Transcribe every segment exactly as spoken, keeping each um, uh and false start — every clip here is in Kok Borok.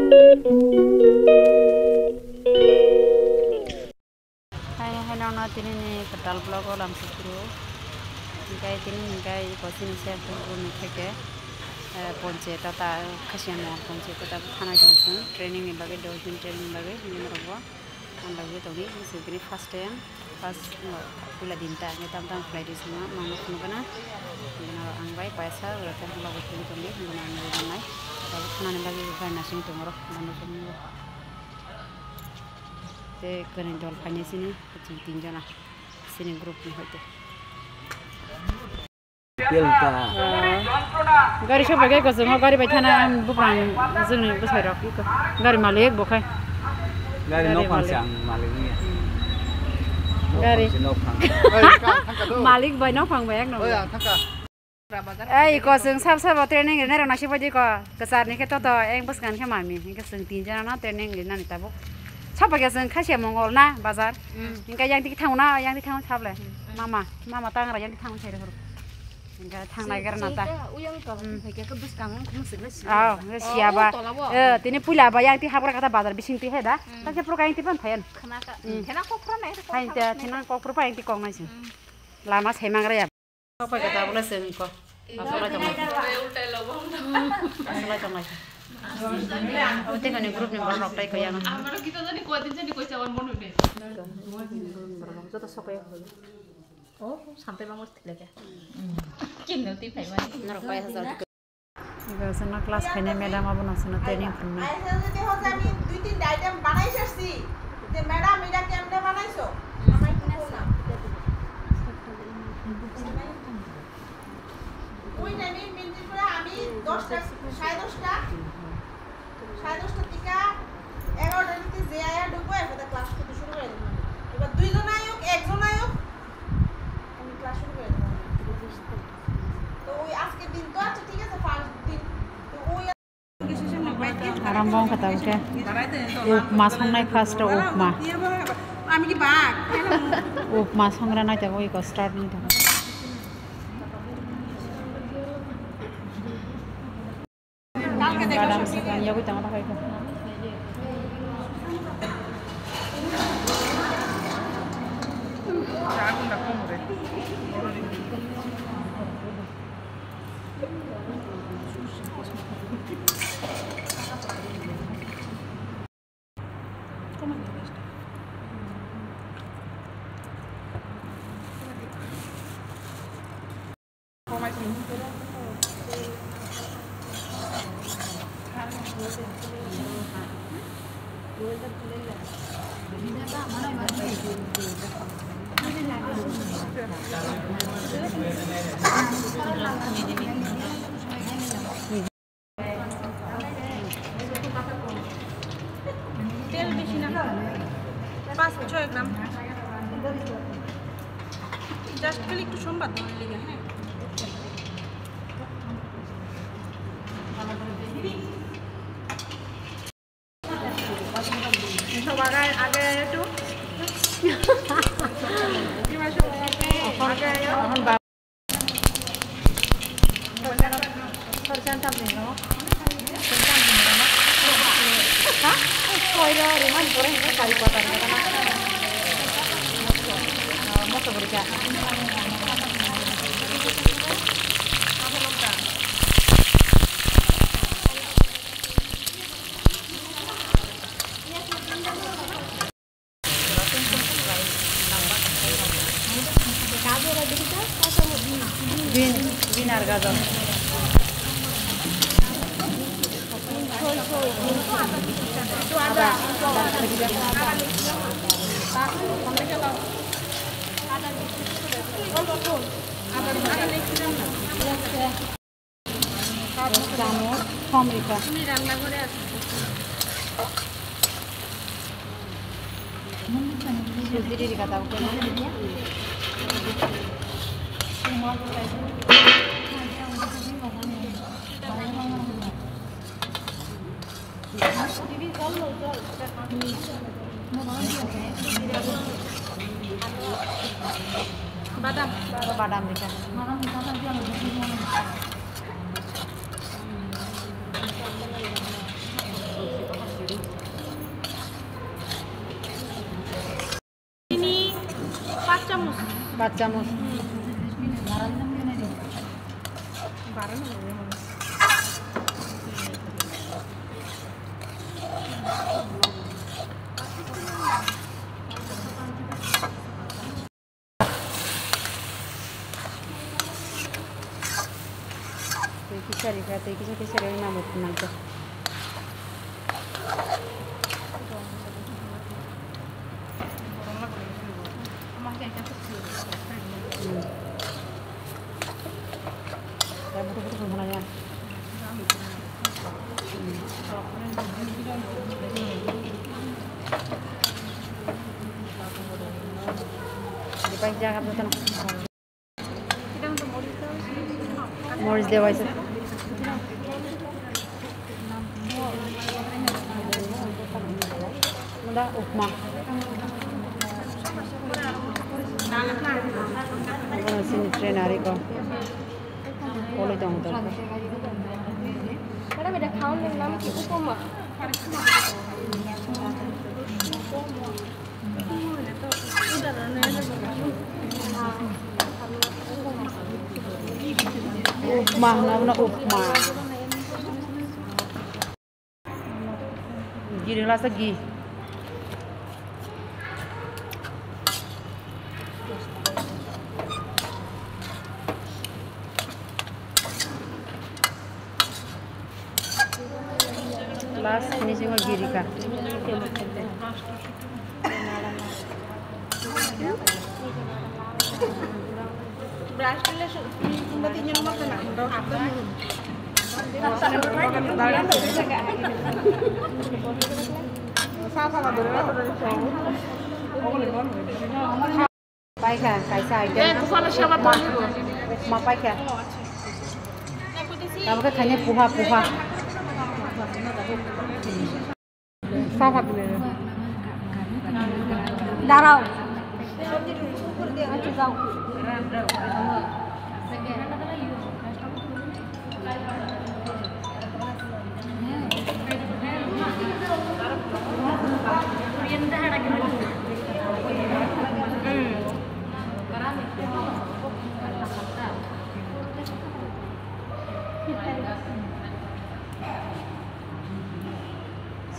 Hai, hai, nokno tini ni kwtal vlog o lamsok phuru. Hinkhe tini hinkhe iko chini se phuru ni theke, eh, ponche tata, Khasiya Mongol ponche tata thanai tong chwng training ni bagwi, dos din training ni bagwi, hwnwi norok bo ang bagwi tongwi, chwng tini first time, first, no, puila din ta, hinkhe tam tam khlai di chwngno, mangno phunukgana, hinkhe norok ang bai paisa, oro tong bagwi tongwi tongwi, hinkhe norok nugwi mangnai, tabuk thanani bagwi bai nasing tongo, norok bono chwngno. Tei kwrwini dol phainai chini, chwng tin jona chini group ni hoite. Gari sopai khe kwchwng o gari bai thana ang buphang chwngni bwsai rok iko gari malik bo khai. Gari nok phang se ang malik wngya. Gari. Nok phang se nok phang. Malik bai nok phang bai ek nong. Oi, ang thangka. Ei, iko chwng sab sabo training rinai rok naisik baidi ko. Kwchar ni khe toto, eng bwskan khe mami. Hinkhe chwng tin jona no training rinani tabuk. Sabo khe chwng Khasiya Mongol na bazar. Hinkhe yang tiki thango na, yang tiki thango sable. Mama, mama tangra yang tiki thango sai rok. Hinkhe thangnai gara na ta. Uyang to, hinkhe khe bwskang wng khum sik le si. Aw, hinkhe siya ba. Eh, tini puila ba yang tiki habra kata bazar bising tiki he da. Ta khe pro ka yang tiki pan phayan. Khana ka, khena kok pro na, hai ta, khena kok pro pa yang tiki kok nai si. Lama sai mangra ya. Sopai khe tabuk le chwng ko. Asolai tonglai. Asolai tonglai. Abo tei kani group ni borok rok tai ko yang. Amaro kita jani koi din jani koi chawan monu ne. Joto sopai. Oh, sampai bang mesti lagi. Kim nanti pai mani. Norok pai hajar. Igo seno class khainai madam abono seno training phunuknai. Aisa jodi hoja ami dui tinta item banai sersi. Je madam, ita kemne banaiso? Amai to bol na. Oi nani minti pore ami dosta, sare dosta, sare dosta theke egarota theke je aya dhukbo, ekhoda class khoti shuru gore dibo. Ebar dui jon ayok, ek jon ayok, ami class shuru gore dibo. To oi ajke din to accha thik ache, first din. To oi Arambo wngkha tabuk khe. Upma songnai first o upma. Upma songra nai tabuk iko start wngwi tongo. Badam swkang yagwi tongo tabuk iko. তেল বেশি না, পাঁচ ছয় গ্রাম, just খালি একটু সোমবার দেওয়ার লেগে, হ্যাঁ। সব আগে, আগে একটু। Bin, bin ar gajor. Chamo, thom rikha. Sujiri rikha tabuk khe. Badam. Badam dikha. Paanch chamuch. Twi kisa rikha, twi kisa kisa rikha, nang bo nang kha. Hmm. Ya, butuh, butuh, butuh, ya. Moris dewaisa. Mada upma. Sini train ari ko. Koli tong to. Madam, এটা খাওয়ানোর নাম কি? উপমা। Upma, na, na, upma. Giri lasa gi. Last finishing o giri ka. Paikha, kaisa item. Upma paikha. Tabukhe khaina puha, puha. দাঁড়াও। আচ্ছা, যাও।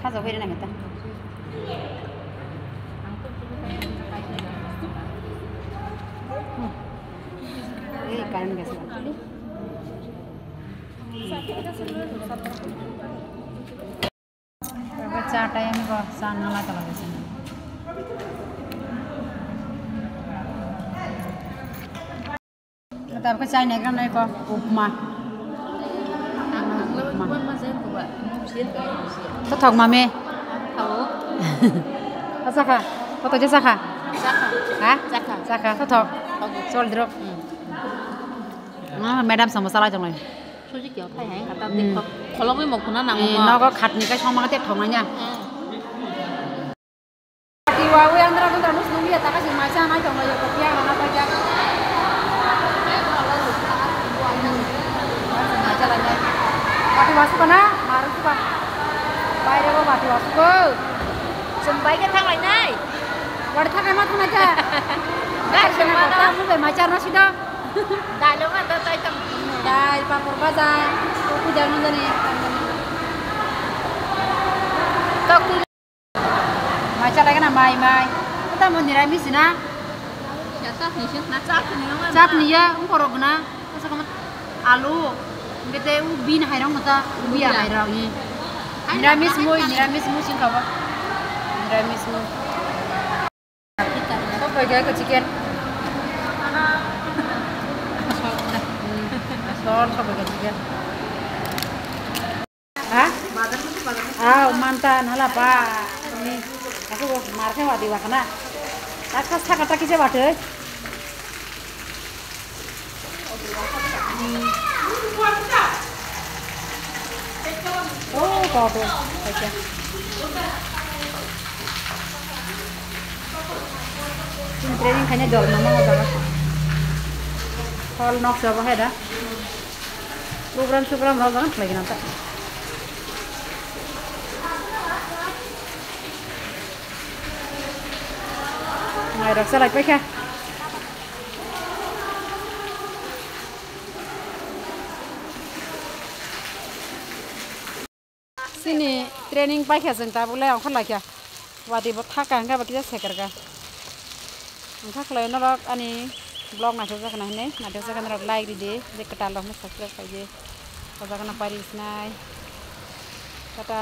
Sajagwi rwna khe ta. Ei, current gase. Cha time ko cha nang lai tala gase. Tabukhe chai nai gram nai ko upma. Upma. To thok mami. Thao. Asakha. Koto je sakha. Sakha. Ha? Sakha. Sakha. To thok. Thok. Chol drop. Hmm. Ah, madam samosa lai tong lai. Suji kyo thai hai kata. Hmm. Khulogwi mo khuna nang. Eh, mo. Nogo khatni kai songma te thok nai ya. Hmm. Tiwa wi andra dundra nus nung ya taka si maisa nai tong ya kopia na pa ja. Maisa nai jala nai. Pati wasu kana maru suka. Bai re bo pati wasu ko. Sumbai ke thang lai nai. Wadi thang ma thang ja. Dai sumbai ta mu be maisa na sida. Dai lo ma ta tai tam. Dai papor baja. Ko ku jang jani. Tok. Mai chalai gana mai mai. Tamo niramis na? Chakni ya, ungkorok na. Asa kamat alu. Bete u bin hairong mata, u ya hairong ni. Niramis mui, niramis mui sing kawa. Niramis mui. Sok bai ga chicken. Sol sok bai ga chicken. Ha? Ah, manta nala pa. Ni, aku mar khe wadi wakna. Akas thaka taki se wate. Oh, kau tu. Acha. Training khaina dol mama jaga. Hall nok sabo hai da. Program sogram rok jagano khlai gwnang ta. Mairok salai paikha. Chini training paikha chwng tabuk le ongkhor laikha. Wadi bo thaka hwnkhe bo kisa sekerka. Wngkha khlai norok ani vlog naithokjakna hinwi, naithokjakna norok like ridi, je kwtal rok no subscribe khaidi. O jaga no pari sinai. Tata.